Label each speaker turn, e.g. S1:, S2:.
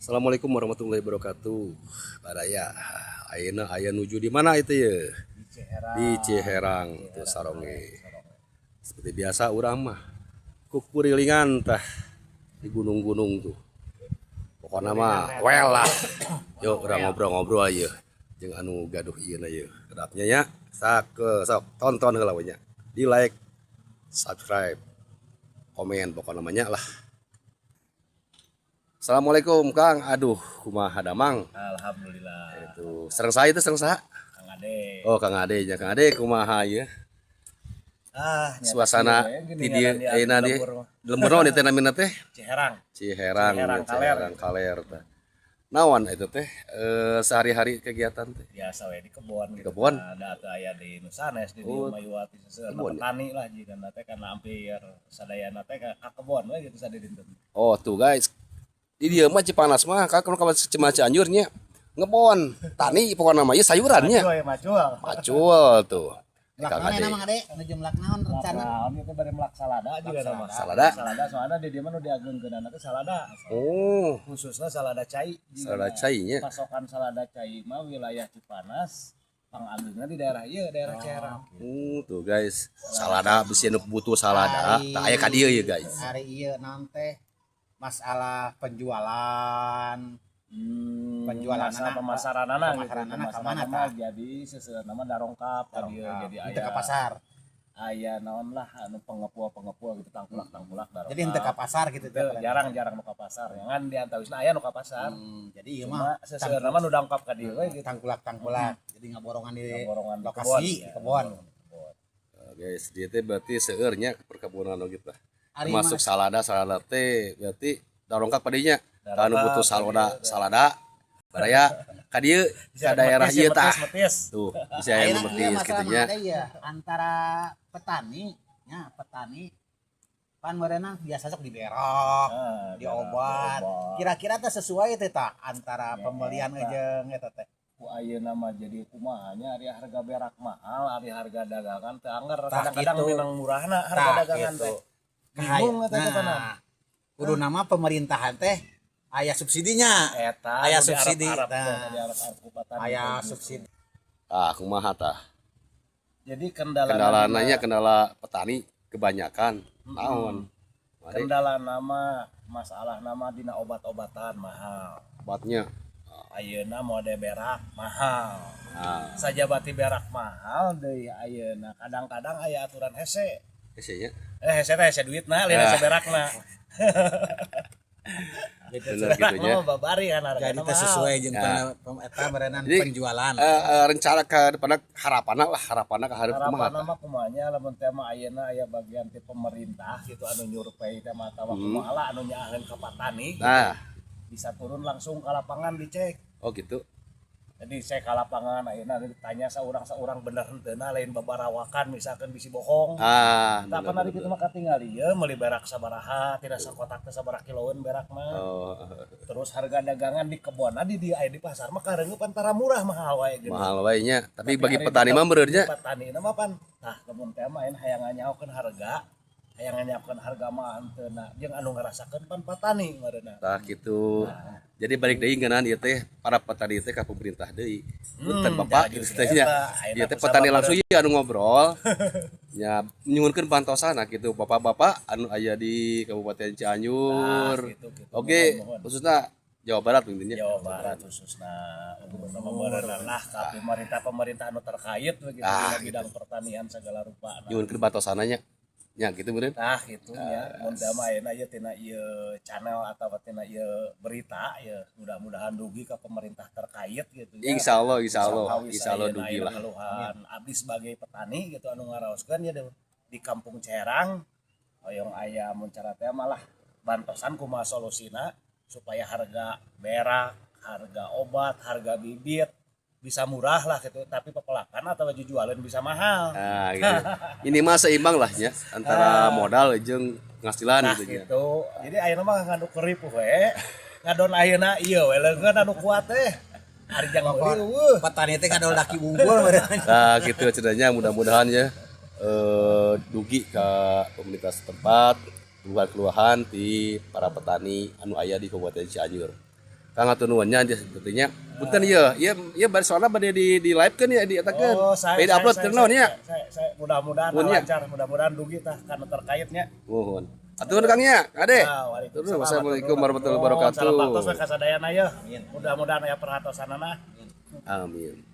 S1: Assalamualaikum warahmatullahi wabarakatuh. Baraya, ayeuna aya nuju di mana itu ya?
S2: Di Ciherang.
S1: Di Ciherang tuh Saronge. Seperti biasa urang mah kukurilingan tah di gunung-gunung tuh. Pokoknya mah well lah. Yuk, urang ngobrol-ngobrol aja jeung anu gaduh ieu na ieu. Kedapnya nya sak sok tonton heula we nya. Di like, subscribe, komen pokoknya namanya lah. Assalamualaikum, Kang. Aduh, kumaha damang?
S2: Alhamdulillah.
S1: Itu sareng saya itu sareng saha?
S2: Kang Ade.
S1: Oh, Kang Ade nya. Kang Ade, kumaha ieu?
S2: Ah, nyata
S1: Suasana
S2: kieu we,
S1: di dieu
S2: geuningan
S1: ayeuna di
S2: lembur mah.
S1: Lembur naon ieu teh namina teh?
S2: Ciherang.
S1: Ciherang,
S2: Ciherang
S1: ya,
S2: Kaler.
S1: Ciherang Kaler teh. Naon itu teh sehari-hari kegiatan teh?
S2: Biasa we di kebon gitu.
S1: Kebon?
S2: Ada atau aya di Nusanes di
S1: Oh,
S2: dieu mah iwati seueurna
S1: kebon ya?
S2: Petani lah jigana teh karena hampir sadayana teh ka kebon we gitu sadidinten.
S1: Oh, tuh guys. Di dieu mah Cipanas mah kan kalau ka Cianjur nya ngebon, tani pokokna mah ieu sayurannya.
S2: Macul ya macul.
S1: Macul tuh.
S3: Melak
S1: Kang
S3: naon
S1: Ade.
S3: emang, Ade? Nuju melak naon rencana?
S2: Naon itu bade melak salada juga nama.
S1: Salada?
S2: Salada soalnya di dieu mah nu diageungkeunana teh salada.
S1: Oh,
S2: Khususnya salada cai.
S1: Salada cai nya.
S2: Pasokan salada cai mah wilayah Cipanas pangageungna di daerah ieu, daerah Ciherang.
S1: Oh, tuh guys, salada bisi nu butuh salada, tah aya ka dieu ya guys.
S3: Hari ieu naon teh masalah penjualan? Penjualan
S2: Masalah
S3: anak,
S2: pemasaranana gitu.
S3: pemasaranana ka mana
S2: Pemasaranana
S3: tah?
S2: Jadi seseueurna mah darongkap ka dieu, jadi
S3: Henteu
S2: aya
S3: ka pasar.
S2: Aya naon lah anu pengepul-pengepul gitu, tangkulak-tangkulak darongkap.
S3: Jadi henteu ka pasar gitu
S2: Teu,
S3: teh.
S2: Jarang-jarang nu ka pasar. Ngan di antawisna aya nu ka pasar.
S3: Jadi ieu
S2: Cuma
S3: mah
S2: seseueurna mah nu dongkap ka dieu we gitu.
S3: Tangkulak-tangkulak. Jadi ngaborongan di
S2: Ngaborongan di
S3: lokasi,
S2: kebon,
S3: di
S2: ya,
S3: kebon.
S2: ngaborongan di kebon.
S1: Nah, guys, dia teh berarti seueurnya perkebunan gitu lah.
S3: Ari
S1: Termasuk
S3: mas-
S1: salada, salada teh berarti darongkap padinya.
S2: Darongkap,
S1: Anu butuh salada,
S2: ka dieu.
S1: Salada baraya ka dieu ka daerah
S2: Metis,
S1: ieu tah.
S2: metis, metis.
S1: Tuh, bisa aya nu
S3: Ayeuna ieu
S1: metis
S3: masalah
S1: kitu nya.
S3: Mang Ade ya, antara petani nya, petani pan meureunan biasa sok diberok,
S2: Ah,
S3: diobat.
S2: diobat.
S3: Kira-kira teh sesuai teh tah antara
S2: Ya,
S3: pembelian
S2: eta.
S3: jeung eta teh?
S2: Ku ayeuna mah jadi kumaha nya, ari harga berak mahal, ari harga dagangan teu anger.
S3: Tah,
S2: Kadang-kadang
S3: gitu.
S2: memang murahna harga
S3: Tah,
S2: dagangan
S3: gitu.
S2: teh. Bingung eta teh kana.
S3: Nah, kudu nama pemerintahan teh aya subsidinya.
S2: Eta
S3: Aya
S2: nu
S3: subsidi.
S2: diarep-arep teh,
S3: Nah.
S2: nu diarep-arep ku petani
S3: Aya
S2: teh gitu.
S3: subsidi.
S1: Ah, kumaha tah?
S2: Jadi kendala
S1: Kendala nanya kendala petani kebanyakan naon? Mari
S2: Kendala nama masalah nama dina obat-obatan mahal.
S1: Obatnya.
S2: Ayeuna mode berak mahal.
S1: Ah,
S2: Sajabati berak mahal deui ayeuna kadang-kadang aya aturan hese.
S1: Hese nya.
S2: Eh, hese teh hese duitna, lain
S1: Ah.
S2: hese berakna.
S1: Bener gitu nya.
S2: Mah babari kan hargana
S3: Jadi teh
S2: mahal.
S3: sesuai jeung
S1: Ya.
S3: eta meureunan
S1: Jadi,
S3: penjualan.
S1: Rencana ke depanna, harapanna lah, harapanna ke hareup kumaha
S2: Harapan
S1: tah?
S2: mah kumanya lamun teh mah ayeuna aya bagian ti pemerintah gitu anu nyurvei teh mah atawa kumaha lah anu nyaaheun ka patani gitu.
S1: Nah,
S2: Bisa turun langsung ke lapangan dicek.
S1: Oh gitu.
S2: Jadi saya ke lapangan ayeuna ditanya saurang-saurang bener henteu lain babarawakan, misalkan bisi bohong.
S1: Ah,
S2: Tah
S1: bener,
S2: pan ari
S1: bener,
S2: kitu mah katingali ieu meuli berak sabaraha, tidak sakotak teh sabaraha kiloeun berak mah.
S1: Oh,
S2: Terus harga dagangan di kebonna di dieu aya di pasar mah kareungeup antara murah mahal wae gitu.
S1: Mahal wae nya. Tapi bagi
S2: ari
S1: petani mah meureun nya.
S2: Petani mah pan tah lamun teh mah ayeuna hayang nganyahokeun harga, hayang nganyahokeun harga mah henteu na jeung anu ngarasakeun pan petani meureunna.
S1: Tah gitu. Jadi balik deui ngeunaan ieu teh para petani teh ka pemerintah deui. Punten Bapak
S2: jadi
S1: gitu teh nya.
S2: eta, ayeuna
S1: Ieu teh
S2: ku
S1: petani
S2: sabab
S1: langsung ieu anu ngobrol. Nya nyuhunkeun pantosana gitu bapak-bapak anu aya di Kabupaten Cianjur.
S2: Nah, gitu, gitu.
S1: Oke,
S2: Mohon, mohon.
S1: khususnya Jawa Barat intinya.
S2: Jawa Barat khususnya untuk meureunna lah ka pemerintah-pemerintah anu terkait begitu
S1: Ah,
S2: dina bidang pertanian segala rupa. Nah,
S1: Nyuhunkeun bantosanna nya. Nya gitu meureun.
S2: Nah gitu ya, mun teh mah ayeuna ieu tina ieu channel atau tina ieu berita ya mudah-mudahan dugi ke pemerintah terkait gitu ya.
S1: Insya Allah, insya Allah,
S2: Sakawis
S1: insya Allah
S2: ayeuna
S1: dugi
S2: ayeuna
S1: lah.
S2: Keluhan abdi sebagai petani gitu anu ngaraoskeun ya di kampung Cerang hoyong aya mun cara teh malah bantosan kumaha solusina supaya harga berak, harga obat, harga bibit bisa murah lah gitu, tapi pepelakan atau baju jualan bisa mahal.
S1: Nah, gitu. Ini mah seimbang lah ya antara modal jeung penghasilan
S2: Nah
S1: gitu nya.
S2: gitu. Jadi ayeuna mah ngadu kerip we. Ngadon ayeuna ieu we leungeun anu kuat teh. Ari jang meuli eueuh.
S3: Petani teh ngadol daki wungkul meureun.
S1: Nah, gitu ceritanya, mudah-mudahan ya dugi ke pemerintah setempat keluhan-keluhan di para petani anu aya di Kabupaten Cianjur. Kang, hatur nuhun nya tentunya. Punten ieu, ieu ieu bari soalna bade di live kan ya, di eta kan.
S2: Oh, saya
S1: Bade upload
S2: saya,
S1: keur naon nya?
S2: Saya mudah-mudahan
S1: Nuhun nya.
S2: lancar, mudah-mudahan dugi tah karena terkaitnya.
S1: Nuhun. Atur Kang nya, Kade.
S2: Nah, waalaikumsalam.
S1: Wassalamualaikum warahmatullahi wabarakatuh.
S2: Salam baktos we ka sadayana ye. Mudah-mudahan aya perhatosanana.
S1: Amin.